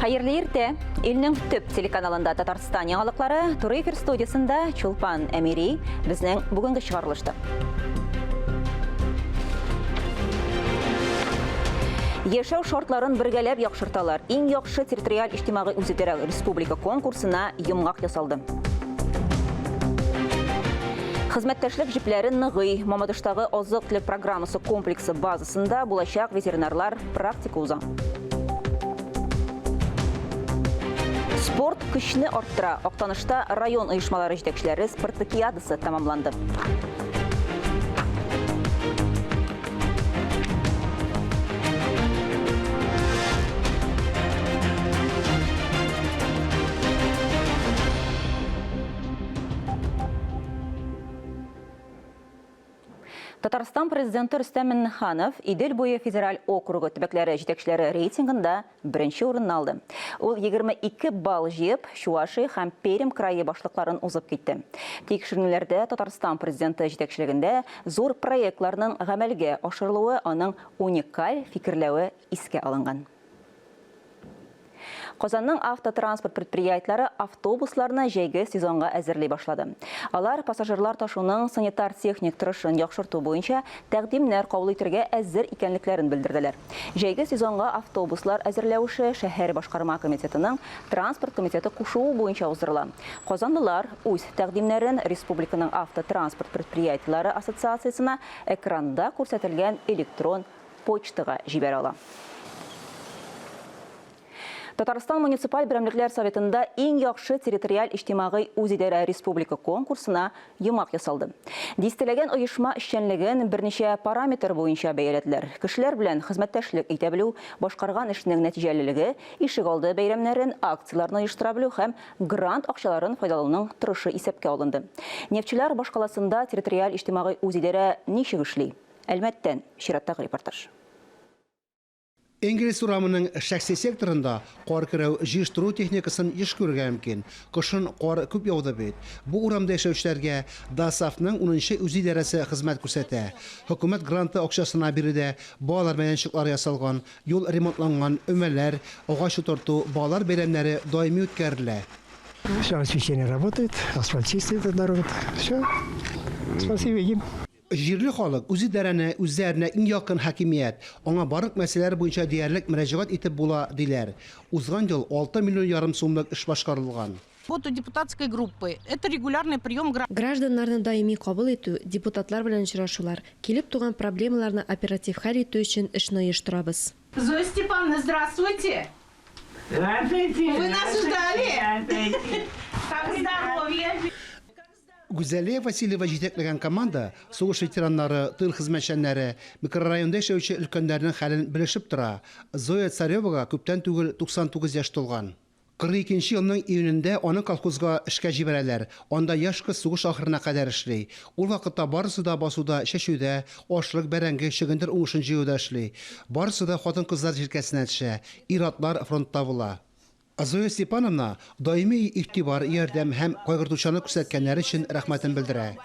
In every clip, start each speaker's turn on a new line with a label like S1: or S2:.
S1: Хәерле иртә! Илнең төп телеканалында Татарстан яңалыклары, туры эфир студиясендә Чулпан Әмири безнең бүгенге чыгарылышта. Яшәү шартларын бергәләп яхшырталар. Иң яхшы территориаль иҗтимагый үзидарә республика конкурсына йомгак ясалды. Хезмәттәшлек җепләре ныгый. Мамадыштагы азык-төлек программасы комплексы базасында булачак ветеринарлар практика уза. Спорт көчне арттыра. Актанышта район оешмалары җитәкчеләре спартакиадасы тәмамланды. Татарстан Президенты Рөстәм Миңнеханов Идел буе федераль округы төбәкләре җитәкчеләре рейтингында беренче урынны алды. Ул 22 балл җыеп, Чувашия һәм Пермь крае башлыкларын узып китте. Тикшеренүләрдә Татарстан Президенты җитәкчелегендә зур проектларның гамәлгә ашырылуы, аның уникаль фикерләве искә алынган. Казанның автотранспорт предприятиеләре автобусларны җәйге сезонга әзерли башлады. Алар пассажирлар ташуның санитар-техник торышын яхшырту буенча тәкъдимнәр кабул итәргә әзер икәнлекләрен белдерделәр. Җәйге сезонга автобуслар әзерләү эше шәһәр башкарма комитетының транспорт комитеты кушуы буенча уздырыла. Казанлылар үз тәкъдимнәрен республиканың автотранспорт предприятиеләре ассоциациясенә экранда күрсәтелгән электрон почтага җибәрә ала. Татарстан муниципаль берәмлекләр советында иң яхшы территориаль иҗтимагый үзидарә республика конкурсына йомгак ясалды. Дистәләгән оешма эшчәнлеген берничә параметр буенча бәяләделәр. Кешеләр белән хезмәттәшлек итә белү, башкарган эшнең нәтиҗәлелеге, ишегалды бәйрәмнәрен, акцияләрне оештыра белү һәм грант акчаларын файдалануның торышы исәпкә алынды. Нефтьчеләр башкаласында территориаль иҗтимагый үзидарә ничек эшли? Әлмәттән чираттагы репортаж.
S2: Энгельс урамының шәхси секторында кар көрәү, җыештыру техникасын еш күрергә мөмкин. Кышын кар күп яуды бит. Бу урамда яшәүчеләргә ДОСААФның унынчы үзидарәсе хезмәт күрсәтә. Хөкүмәт гранты акчасына биредә балалар мәйданчыклары ясалган, юл ремонтланган, өмәләр, агач утырту, балалар бәйрәмнәре даими үткәрелә.
S3: Все освещение работает, асфальт чистый этот дорога. Все. Спасибо им.
S2: Җирле халык үзидарәне үзләренә иң якын хакимият, аңа барлык мәсьәләләр буенча диярлек мөрәҗәгать итеп була, диләр. Узган ел 6 миллион ярым сумлык эш башкарылган.
S4: Работу депутатской группы, это регулярный прием граждан.
S5: Гражданнарны даими кабул итү, депутатлар белән очрашулар, килеп туган проблемаларны оператив хәл итү өчен эшне оештырабыз.
S4: Зоя Степановна, здравствуйте!
S6: Здравствуйте!
S4: Вы нас ждали? Как здоровье?
S2: Гүзәлия Васильева җитәкләгән команда сугыш ветераннары, тыл хезмәтчәннәре, микрорайонда яшәүче өлкәннәрнең хәлен белешеп тора. Зоя Царевага күптән түгел 99 яшь тулган. 42 нче елның июнендә аны колхозга эшкә җибәрәләр, анда яшь кыз сугыш ахырына кадәр эшли. Ул вакытта барысы да басуда, чәчүдә, ашлык, бәрәңге, чөгендер уңышын җыюда эшли. Барысы да хатын-кызлар җилкәсенә төшә, ир-атлар фронтта була. Зоя Степановна даими игътибар, ярдәм һәм кайгыртучанлык күрсәткәннәре өчен рәхмәтен белдерә.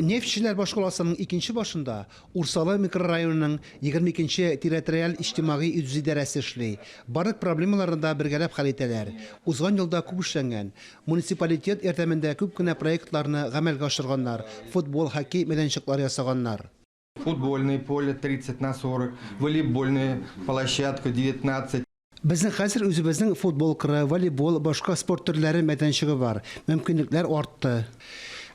S2: Нефтьчеләр башкаласының икенче башында Урсалы микрорайонының 22 нче территориаль иҗтимагый үзидарәсе эшли. Барлык проблемаларны да бергәләп хәл итәләр. Узган елда күп эшләнгән. Муниципалитет ярдәмендә күп кенә проектларны гамәлгә ашырганнар, футбол, хоккей мәйданчыклары ясаганнар.
S7: Футбольное поле 30 на 40, волейбольная площадка 19.
S2: Безнең хәзер үзебезнең футбол кыры, волейбол, башка спорт төрләре мәйданчыгы бар. Мөмкинлекләр артты.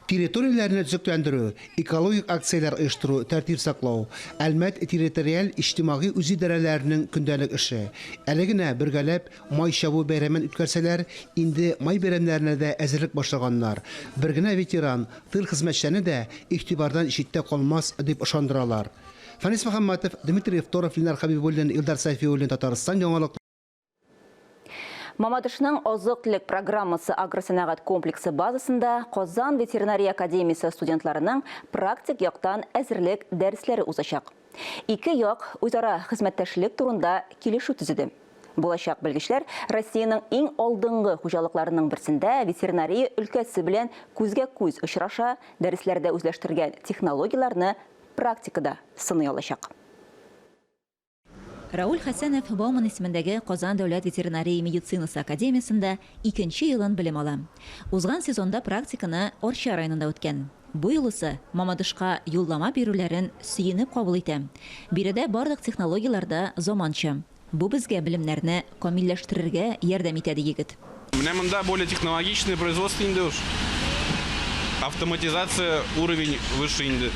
S2: Территорияләрне төзекләндерү, экологик акцияләр оештыру, тәртип саклау, Әлмәт территориаль иҗтимагый үзидарәләренең көндәлек эше. Әле генә бергәләп Май чабу бәйрәмен үткәрсәләр, инде май бәйрәмнәренә дә әзерлек башлаганнар. Бер генә ветеран, тыл хезмәтчәне дә игътибардан читтә калмас, дип ышандыралар. Фәнис Мөхәммәтов, Дмитрий Евторов, Ленар Хәбибуллин, Илдар Сәйфиуллин, Татарстан яңалыклары.
S1: Мамадышның азык-төлек программасы агросәнәгать комплексы базасында Казан ветеринария академиясе студентларының практик яктан әзерлек дәресләре узачак. Ике як үзара хезмәттәшлек турында килешү төзеде. Булачак белгечләр Россиянең иң алдынгы хуҗалыкларының берсендә ветеринария өлкәсе белән күзгә-күз очраша, дәресләрдә үзләштергән технологияләрне практикада сыный алачак. Рауль Хәсәнов Бауман исемендәге Казан дәүләт ветеринария медицинасы академиясендә икенче елын белем ала. Узган сезонда практиканы Арча районында үткән. Бу юлысы Мамадышка юллама бирүләрен сөенеп кабул итә. Биредә барлык технологияләр дә заманча. Бу безгә белемнәрне камилләштерергә ярдәм итә, ди егет.
S8: Менә монда более технологичное производство инде уж. Автоматизация уровень выше инде.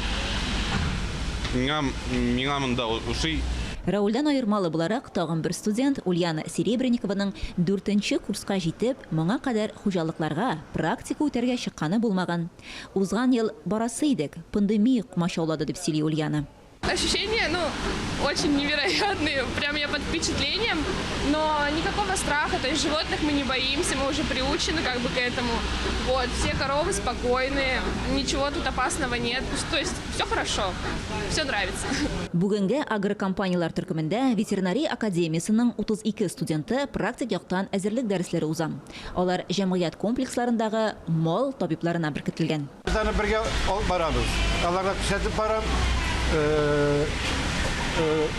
S8: Миңа, миңа монда ошый.
S1: Раульдән аермалы буларак, тагын бер студент Ульяна Серебренникованың дүртенче курска җитеп, моңа кадәр хуҗалыкларга практика үтәргә чыкканы булмаган. Узган ел барасы идек, пандемия комачаулады, дип сөйли Ульяна.
S9: Ощущения, ну, очень невероятные, прям я под впечатлением, но никакого страха, то есть животных мы не боимся, мы уже приучены как бы к этому. Вот, все коровы спокойные, ничего тут опасного нет, то есть все хорошо, все нравится.
S1: Бүгенгә агрокомпанияләр төркемендә ветеринария академиясенең 32 студенты практик яктан әзерлек дәресләре уза. Алар җәмгыять комплексларындагы мал табибларына беркетелгән.
S10: Без аны бергә алып барабыз. Аларга күрсәтеп барам.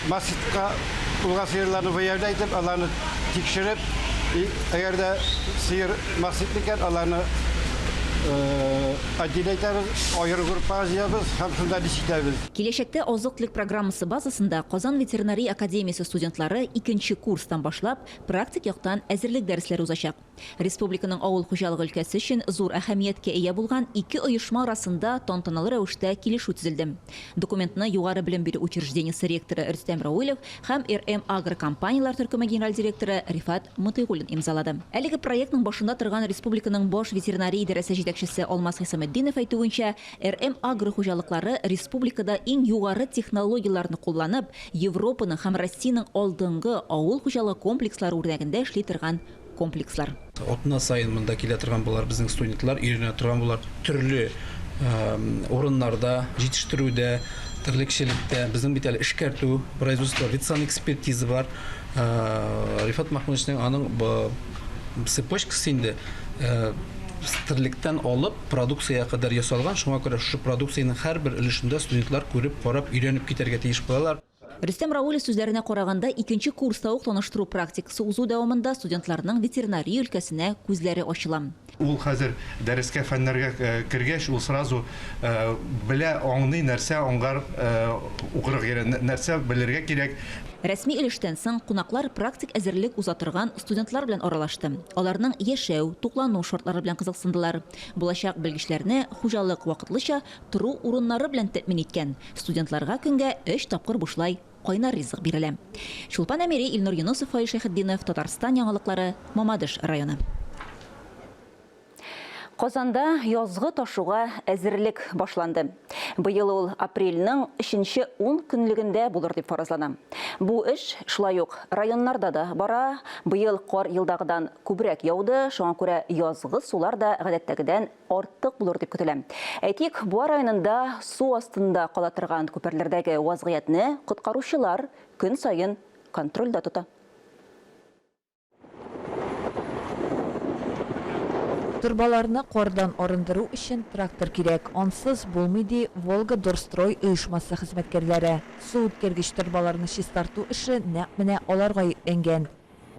S10: Маститка тулган сыерларны выявлять итеп, аларны тикшереп, әгәр дә сыер мастит икән, аларны отделять итәбез, аерым группага җыябыз һәм шунда лечить итәбез.
S1: Киләчәктә азык-төлек программасы базасында Казан ветеринария академиясе студентлары икенче курстан башлап практик яктан әзерлек дәресләре узачак. Республиканың авыл хуҗалыгы өлкәсе өчен зур әһәмияткә ия булган ике оешма арасында тантаналы рәвештә килешү төзелде. Документны югары белем бирү учреждениесе ректоры Рөстәм Рауилев һәм РМ-Агро компанияләр төркеме генераль директоры Рифат Мотыйгуллин имзалады. Әлеге проектның башында торган республиканың баш ветеринария идарәсе җитәкчесе Алмаз Хисаметдинов әйтүенчә, РМ-Агро хуҗалыклары республикада иң югары технологияләрне кулланып, Европаның һәм Россиянең алдынгы авыл хуҗалыгы комплекслары үрнәгендә эшли торган комплекслар.
S11: Атна саен монда килә торган булар безнең студентлар, өйрәнә торган булар төрле урыннарда, җитештерүдә, терлекчелектә. Безнең бит әле эшкәртү производство, ветсанэкспертиза бар. Рифат Махмудовичның аның цепочкасы инде терлектән алып продукциягә кадәр ясалган. Шуңа күрә шушы продукциянең һәрбер өлешендә студентлар күреп, карап, өйрәнеп китәргә тиеш булалар.
S1: Рөстәм Раулев сүзләренә караганда, икенче курста ук таныштыру практикасы узу дәвамында студентларның ветеринария өлкәсенә күзләре ачыла.
S12: Ул хәзер дәрескә фәннәргә кергәч, ул сразу белә, аңлый, нәрсә аңгар укырга кирәк, нәрсә белергә кирәк.
S1: Рәсми өлештән соң кунаклар практик әзерлек уза торган студентлар белән аралашты. Аларның яшәү, туклану шартлары белән кызыксындылар. Булачак белгечләрне хуҗалык вакытлыча тору урыннары белән тәэмин иткән. Студентларга көнгә өч тапкыр бушлай кайнар ризык бирелә. Чулпан Әмири, Илнур Юнысов, Фаил Шәйхетдинов, Татарстан яңалыклары, Мамадыш районы. Казанда язгы ташуга әзерлек башланды. Быел ул апрельнең өченче ун көнлегендә булыр дип фаразлана. Бу эш шулай ук районнарда да бара. Быел кар елдагыдан күбрәк яуды, шуңа күрә язгы сулар да гадәттәгедән артык булыр дип көтелә. Әйтик, Буа районында су астында кала торган күперләрдәге вазгыятьне коткаручылар көн саен контрольдә тота.
S13: Торбаларны кардан арындыру өчен трактор кирәк, ансыз булмый, ди Волга-Дорстрой оешмасы хезмәткәрләре. Су үткәргеч торбаларны чистарту эше нәкъ менә аларга йөкләнгән.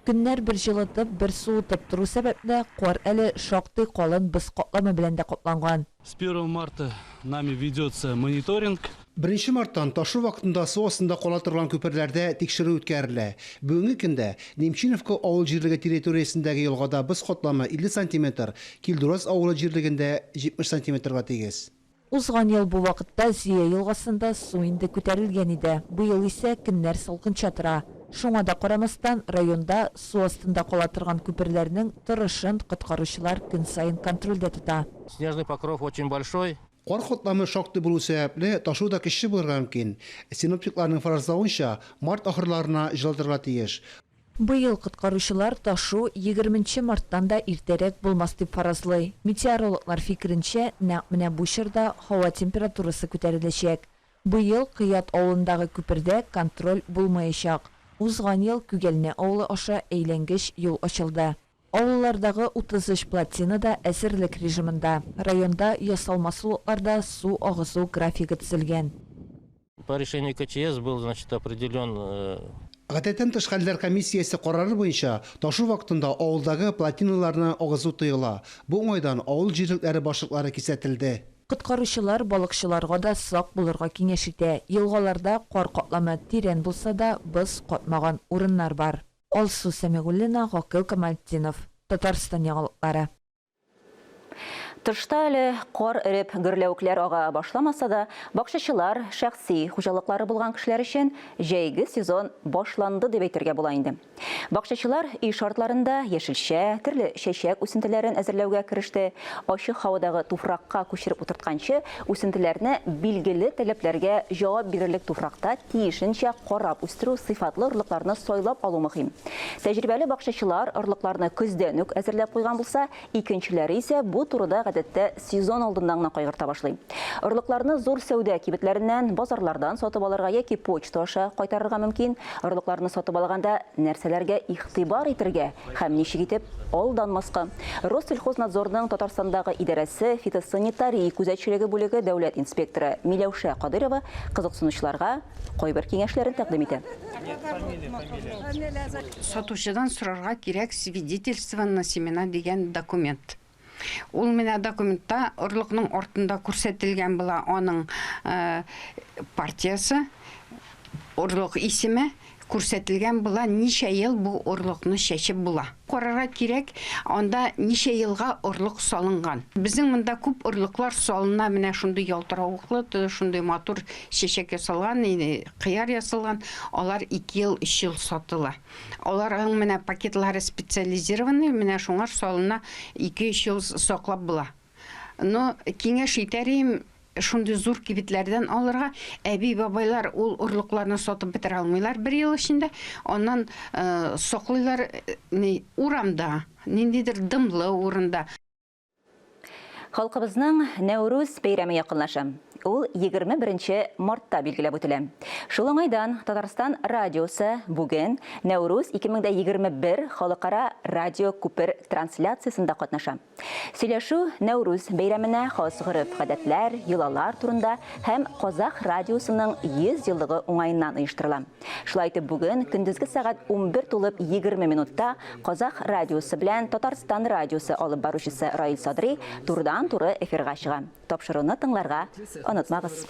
S13: Көннәр бер җылытып, бер суытып тору сәбәпле, кар әле шактый калын боз катламы белән дә капланган.
S14: С первого марта нами ведется мониторинг.
S2: Беренче марттан ташу вакытында су астында кала торган күперләрдә тикшерү үткәрелә. Бүгенге көндә Немчиновка авыл җирлеге территориясендәге елгада боз катламы 50 сантиметр, Килдураз авылы җирлегендә 70 сантиметрга тигез.
S13: Узган ел бу вакытта Зөя елгасында су инде күтәрелгән иде. Быел исә көннәр салкынча тора. Шуңа да карамастан, районда су астында кала торган күперләрнең торышын коткаручылар көн саен контрольдә тота.
S15: Снежный покров очень большой.
S2: Кар катламы шактый булу сәбәпле, ташу да көчле булырга мөмкин. Синоптикларның фаразлавынча, март ахырларына җылытырга тиеш.
S13: Быел коткаручылар ташу егерменче марттан да иртәрәк булмас дип фаразлый. Метеорологлар фикеренчә, нәкъ менә бу чорда һава температурасы күтәреләчәк. Быел Кыят авылындагы күпердә контроль булмаячак. Узган ел Күгәлнә авылы аша әйләнгеч юл ачылды. Авыллардагы 33 плотина да әзерлек режимында. Районда ясалма сулыкларда су агызу графигы төзелгән.
S15: По решению КЧС был, значит, определен.
S2: Гадәттән тыш хәлләр комиссиясе карары буенча, ташу вакытында авылдагы плотиналарны агызу тыела. Бу уңайдан авыл җирлекләре башлыклары кисәтелде.
S13: Коткаручылар балыкчыларга да сак булырга киңәш итә. Елгаларда кар катламы тирән булса да, боз катмаган урыннар бар. Алсу Сәмигуллина, Гакыйл Камалтдинов, Татарстан яңалыклары.
S1: Тышта әле кар эреп, гөрләвекләр ага башламаса да, бакчачылар, шәхси хуҗалыклары булган кешеләр өчен җәйге сезон башланды дип әйтергә була инде. Бакчачылар өй шартларында яшелчә, төрле чәчәк үсентеләрен әзерләүгә кереште. Ачык һавадагы туфракка күчереп утыртканчы, үсентеләрне билгеле таләпләргә җавап бирерлек туфракта тиешенчә карап үстерү, сыйфатлы орлыкларны сайлап алу мөһим. Тәҗрибәле бакчачылар орлыкларны көздән үк әзерләп куйган булса, Икенчеләре исә бу турыда гадәттә сезон алдыннан гына кайгырта башлый. Орлыкларны зур сәүдә кибетләреннән, базарлардан сатып алырга яки почта аша кайтарырга мөмкин. Орлыкларны сатып алганда нәрсәләргә игътибар итергә һәм ничек итеп алданмаска? Россельхознадзорның Татарстандагы идарәсе фитосанитария күзәтчелеге бүлеге дәүләт инспекторы Миләүшә Кадыйрова кызыксынучыларга кайбер киңәшләрен тәкъдим итә.
S16: Сатучыдан сорарга кирәк свидетельство на семена дигән документ. Ул менә документта орлыкның артында күрсәтелгән була аның партиясе, орлык исеме, күрсәтелгән була ничә ел бу орлыкны чәчеп була. Карарга кирәк, анда ничә елга орлык салынган. Безнең монда күп орлыклар салына, менә шундый ялтыравыклы, шундый матур чәчәк ясалган, кыяр ясалган, алар ике ел, өч ел сатыла. Аларның менә пакетлары специализированный, менә шуңар салына, ике-өч ел саклап була. Но киңәш итәр идем, шундый зур кибетләрдән алырга. Әби-бабайлар ул орлыкларны сатып бетерә алмыйлар бер ел эчендә. Аннан саклыйлар ни, урамда, ниндидер дымлы урында.
S1: Халкыбызның Нәүрүз бәйрәме якынлаша. Ул 21 нче мартта билгеләп үтелә. Шул уңайдан Татарстан радиосы бүген Нәүрүз 2021 халыкара радиокүпер трансляциясендә катнаша. Сөйләшү Нәүрүз бәйрәменә хас гореф-гадәтләр, йолалар турында һәм Казах радиосының 100 еллыгы уңаеннан оештырыла. Шулай итеп, бүген көндезге сәгать 11 тулып 20 минутта Казах радиосы белән Татарстан радиосы алып баручысы Раил Садри турыдан-туры эфирга чыга. Тапшыруны тыңларга онытмагыз.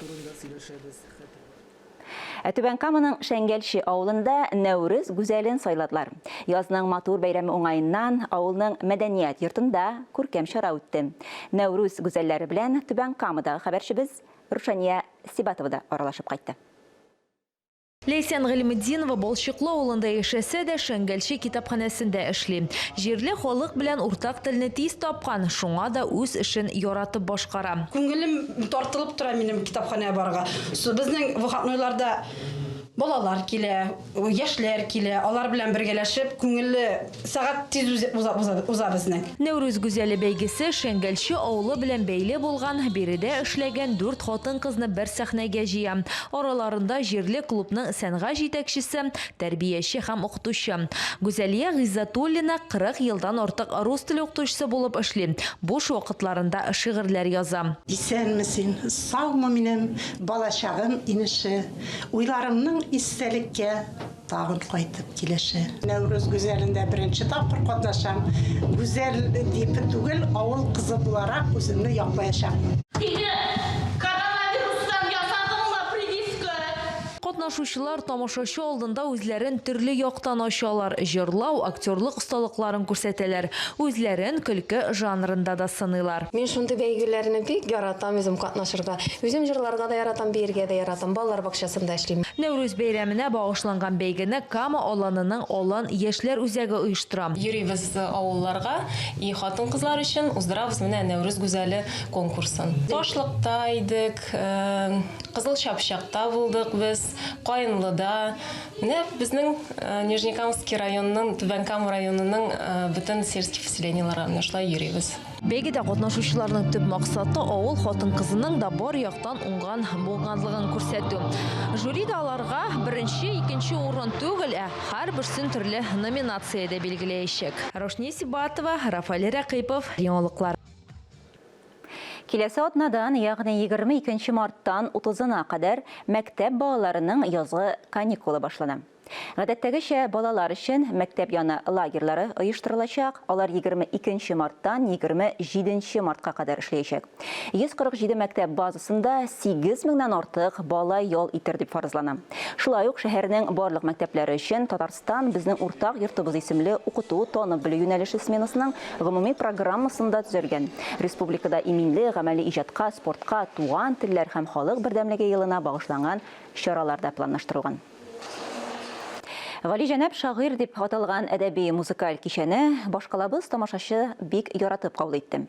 S1: Ә Түбән Каманың Шәңгәлче авылында Нәүрүз гүзәлен сайладылар. Язның матур бәйрәме уңаеннан авылның мәдәният йортында күркәм чара үтте. Нәүрүз гүзәлләре белән Түбән Камадагы хәбәрчебез Рушания Сибатова да аралашып кайтты.
S17: Ләйсән Гыйльметдинова Балчыклы авылында яшәсә дә, Шәңгәлче китапханәсендә эшли. Җирле халык белән уртак телне тиз тапкан, шуңа да үз эшен яратып башкара.
S18: Күңелем тартылып тора минем китапханәгә барырга. Безнең выходнойларда балалар килә, яшьләр килә, алар белән бергәләшеп күңелле сәгать тиз уза, уза, уза безнең.
S17: Нәүрүз гүзәле бәйгесе Шәңгәлче авылы белән бәйле булган, биредә эшләгән дүрт хатын-кызны бер сәхнәгә җыя. Араларында җирле клубның сәнгать җитәкчесе, тәрбияче һәм укытучы. Гүзәлия Гыйззәтуллина 40 елдан артык рус теле укытучысы булып эшли, буш вакытларында шигырьләр яза.
S19: Исәнме син, саумы минем балачагым инеше, Уйларымның истәлеккә тагын кайтып килеше. Нәүрүз гүзәлендә беренче тапкыр катнашам. Гүзәл дип түгел, авыл кызы буларак үземне яклаячакмын.
S4: Теге коронавирустан ясадыңмы прививка?
S17: Катнашучылар тамашачы алдында үзләрен төрле яктан ачалар, җырлау, актерлык осталыкларын күрсәтәләр, үзләрен көлке жанрында да сыныйлар.
S5: Мин шундый бәйгеләрне бик яратам үзем катнашырга. Үзем җырларга да яратам, биергә дә яратам. Балалар бакчасында эшлим.
S17: Нәүрүз бәйрәменә багышланган бәйгене Кама Аланының Алан яшьләр үзәге оештыра.
S20: Йөрибез авылларга и хатын-кызлар өчен уздырабыз менә Нәүрүз гүзәле конкурсын. Ташлыкта идек, Кызыл Чапчакта булдык без, Каенлыда. Менә безнең Нижнекамский районының, Түбән Кама районының бөтен сельский поселениеларга менә шулай йөрибез.
S17: Бәйгедә катнашучыларның төп максаты авыл хатын-кызының да бар яктан уңган булганлыгын күрсәтү. Жюри да аларга беренче, икенче урын түгел, ә һәрберсен төрле номинациядә билгеләячәк. Раушния Сибатова, Рафаэль Рәкыйпов, Яңалыклар.
S1: Киләсе атнадан, ягъни 22 марттан 30-ына кадәр мәктәп балаларының язгы каникулы башлана. Гадәттәгечә, балалар өчен мәктәп яны лагерьлары оештырылачак, алар 22 нче марттан 27 нче мартка кадәр эшләячәк. 147 мәктәп базасында 8 меңнән артык бала ял итер дип фаразлана. Шулай ук шәһәрнең барлык мәктәпләре өчен Татарстан, безнең уртак йортыбыз исемле укыту, танып белү юнәлеше сменасының гомуми программасында төзелгән. Республикада иминлек, гамәли иҗатка, спортка, туган телләр һәм халык бердәмлеге елына багышланган чаралар да планлаштырылган. Галиҗәнәп шагыйрь дип аталган әдәби-музыкаль кичәне башкалабыз тамашачы бик яратып кабул итте.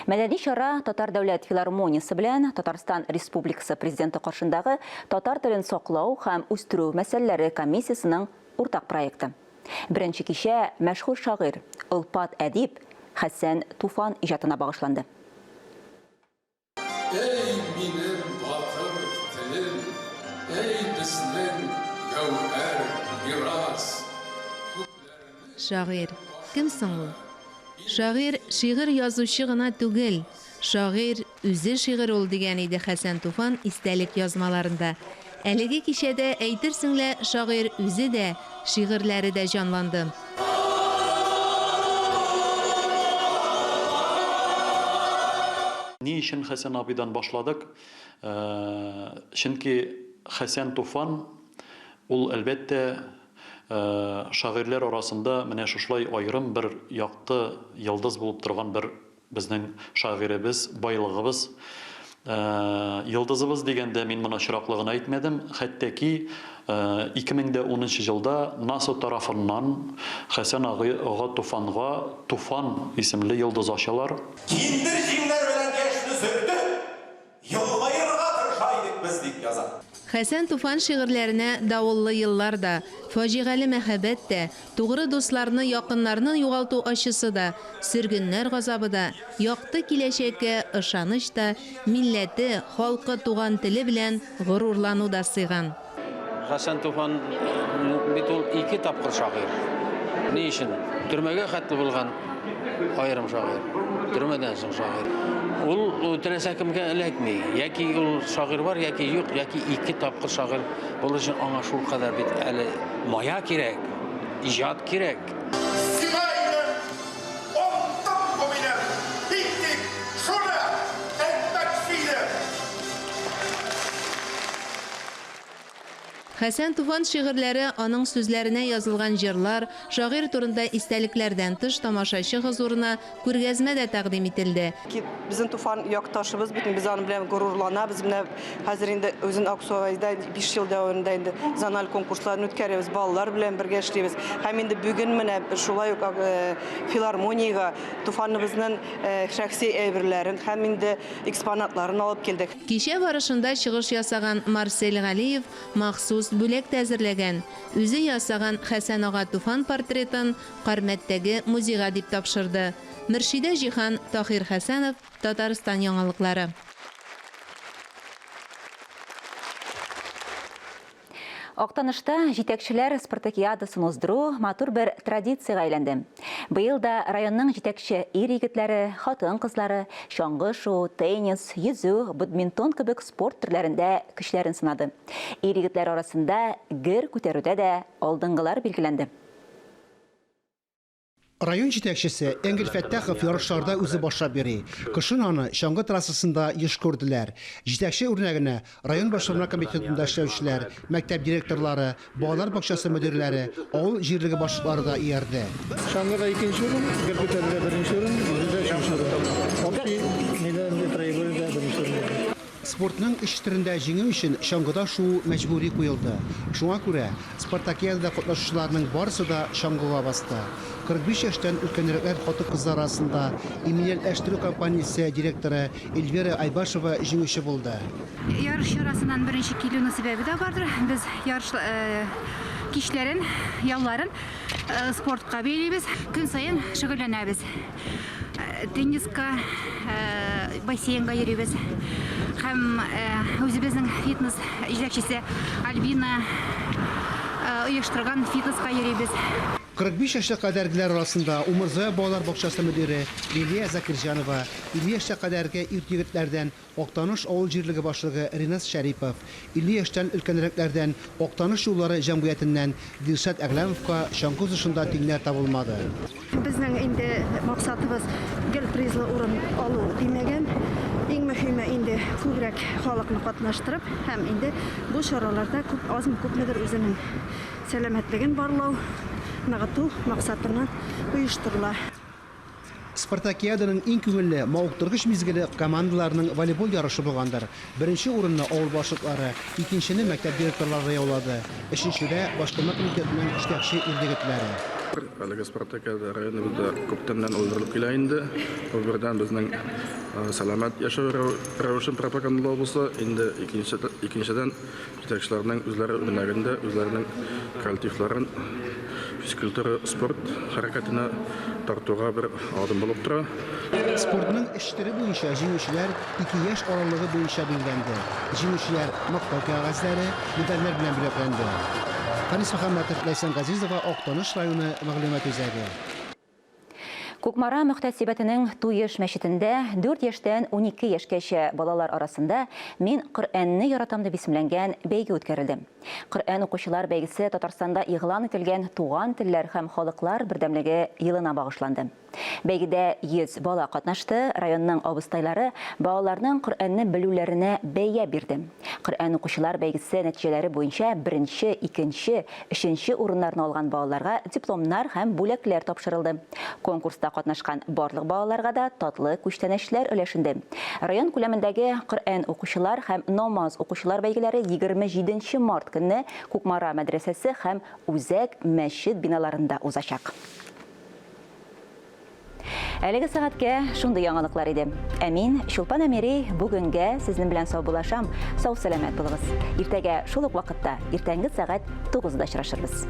S1: Мәдәни чара Татар дәүләт филармониясе белән Татарстан Республикасы Президенты каршындагы татар телен саклау һәм үстерү мәсьәләләре комиссиясенең уртак проекты. Беренче кичә мәшһүр шагыйрь, олпат әдип Хәсән Туфан иҗатына багышланды.
S21: Әй, минем батыр телем, әй, безнең гәүһәр мирас! Күпләрнең.
S22: Шагыйрь. Кем соң ул? Шагыйрь шигырь язучы гына түгел, шагыйрь үзе шигырь ул, дигән иде Хәсән Туфан истәлек язмаларында. Әлеге кичәдә, әйтерсең лә, шагыйрь үзе дә, шигырьләре дә җанланды.
S23: Ни өчен Хәсән абыйдан башладык? Чөнки Хәсән Туфан ул, әлбәттә, шагыйрьләр арасында менә шушылай аерым бер якты йолдыз булып торган бер Безнең шагыйребез, байлыгыбыз. Йолдызыбыз дигәндә мин моны очраклы гына әйтмәдем. Хәтта ки 2010 нчы елда НАСА тарафыннан Хәсән ага Туфанга Туфан исемле йолдыз ачалар.
S24: Киндер җиңнәр белән яшьне сөртеп, Елмаерга тырыша идек без, дип яза.
S22: Хәсән Туфан шигырьләренә давыллы еллар да, фаҗигале мәхәббәт тә, тугры дусларны, якыннарны югалту ачысы да, сөргеннәр газабы да, якты киләчәккә ышаныч та, милләте, халкы, туган теле белән горурлану да сыйган.
S25: Хәсән Туфан бит ул ике тапкыр шагыйрь. Ни өчен? Төрмәгә хәтле булган аерым шагыйрь. Төрмәдән соң шагыйрь. Ул теләсә кемгә эләкми. Яки ул шагыйрь бар, яки юк, яки ике тапкыр шагыйрь булыр өчен аңа шулкадәр бит әле мая кирәк, иҗат кирәк.
S24: Сиңа инде онтым бу минем, бик тик шуны әйтмәкче идем.
S22: Хәсән Туфан шигырьләре, аның сүзләренә язылган җырлар, шагыйрь турында истәлекләрдән тыш тамашачы хозурына күргәзмә дә тәкъдим ителде.
S26: Безнең Туфан якташыбыз бит, без аның белән горурланабыз. Менә хәзер инде үзен Аксубайда 5 ел дәвамында инде зональ конкурсларын үткәрәбез, балалар белән бергә эшлибез. Һәм инде бүген менә шулай ук филармониягә Туфаныбызның шәхси әйберләрен һәм инде экспонатларын алып килдек.
S22: Кичә барышында чыгыш ясаган Марсель Галиев махсус бүләк тә әзерләгән. Үзе ясаган Хәсән ага Туфан портретын Кармәттәге музейга дип тапшырды. Мөршидә Җиһан, Таһир Хәсәнов, Татарстан яңалыклары.
S1: Актанышта җитәкчеләр спартакиадасын уздыру матур бер традициягә әйләнде. Быел да районның җитәкче ир-егетләре, хатын-кызлары чаңгы шуу, теннис, йөзү, бадминтон кебек спорт төрләрендә көчләрен сынады. Ир-егетләр арасында гер күтәрүдә дә алдынгылар билгеләнде.
S2: Район җитәкчесе Энгель Фәттахов ярышларда үзе башлап йөри. Кышын аны чаңгы трассасында еш күрделәр. Җитәкче үрнәгенә район башкарма комитетында эшләүчеләр, мәктәп директорлары, балалар бакчасы мөдирләре, авыл җирлеге башлыклары да иярде.
S27: Чаңгыда икенче урын, гер күтәрүдә беренче урын, йөзүдә өченче урын. Общий нидә инде троеборьеда беренче урын.
S2: Спортның өч төрендә җиңү өчен чаңгыда шуу мәҗбүри куелды. Шуңа күрә, спартакиадада катнашучыларның барысы да чаңгыга басты. 45 яшьтән өлкәнрәкләр хатын-кызлар арасында иминиятләштерү компаниясе директоры Эльвира Айбашева җиңүче булды.
S28: Ярыш чарасыннан беренче килүнең сәбәбе дә бардыр. Без ярыш кичләрен, ялларын спортка бәйлибез. Көн саен шөгыльләнәбез. Тенниска, бассейнга йөрибез. Һәм үзебезнең фитнес җитәкчесе Альбина оештырган фитнеска йөрибез.
S2: 45 яшькә кадәргеләр арасында Умырзая балалар бакчасы мөдире Лилия Закирҗанова, 50 яшькә кадәрге ир-егетләрдән Актаныш авыл җирлеге башлыгы Ринас Шәрипов, 50 яшьтән өлкәнрәкләрдән Актаныш юллары җәмгыятеннән Дилшат Әгъләмовка чаңгы узышында тиңнәр табылмады.
S3: Безнең инде максатыбыз гел призлы урын алу димәгән. Иң мөһиме инде күбрәк халыкны катнаштырып һәм инде бу чараларда күп азмы-күпмедер үзенең сәламәтлеген барлау, ныгыту максатыннан оештырыла.
S2: Спартакиаданың иң күңелле, мавыктыргыч мизгеле командаларның волейбол ярышы булгандыр. Беренче урынны авыл башлыклары, икенчене мәктәп директорлары яулады, өченчедә, башкарма комитетның җитәкче ир-егетләре.
S6: Әлеге спартакиада районыбызда күптәннән уздырылып килә инде. Ул бердән безнең сәламәт яшәү рәвешен пропагандалау булса, инде икенчедән Җитәкчеләрнең үзләре үрнәгендә үзләренең коллективларын физкультура, спорт хәрәкәтенә тартуга бер адым булып тора.
S2: Спортның өч төре буенча җиңүчеләр ике яшь аралыгы буенча билгеләнде. Җиңүчеләр Мактау кәгазьләре, медальләр белән бүләкләнде. Фәнис Мөхәммәтов, Ләйсән Газизова, Актаныш районы мәгълүмат үзәге.
S1: Кукмара мөхтәсибәтенең Туеш мәчетендә 4 яшьтән 12 яшькәчә балалар арасында Мин Коръәнне яратам дип исемләнгән бәйге үткәрелде. Коръән укучылар бәйгесе Татарстанда игълан ителгән Туган телләр һәм халыклар бердәмлеге елына багышланды. Бәйгедә 100 бала катнашты, районның абыстайлары балаларның Коръәнне белүләренә бәя бирде. Коръән укучылар бәйгесе нәтиҗәләре буенча беренче, икенче, өченче урыннарны алган балаларга дипломнар һәм бүләкләр тапшырылды. Конкурста катнашкан барлык балаларга да татлы күчтәнәчләр өләшенде. Район күләмендәге Коръән укучылар һәм намаз укучылар бәйгеләре 27 нче март көнне Кукмара мәдрәсәсе һәм Үзәк мәчет биналарында узачак. Әлеге сәгатькә шундый яңалыклар иде. Ә мин, Чулпан Әмири, бүгенгә сезнең белән саубуллашам. Сау-сәламәт булыгыз. Иртәгә шул ук вакытта, иртәнге сәгать 9-да очрашырбыз.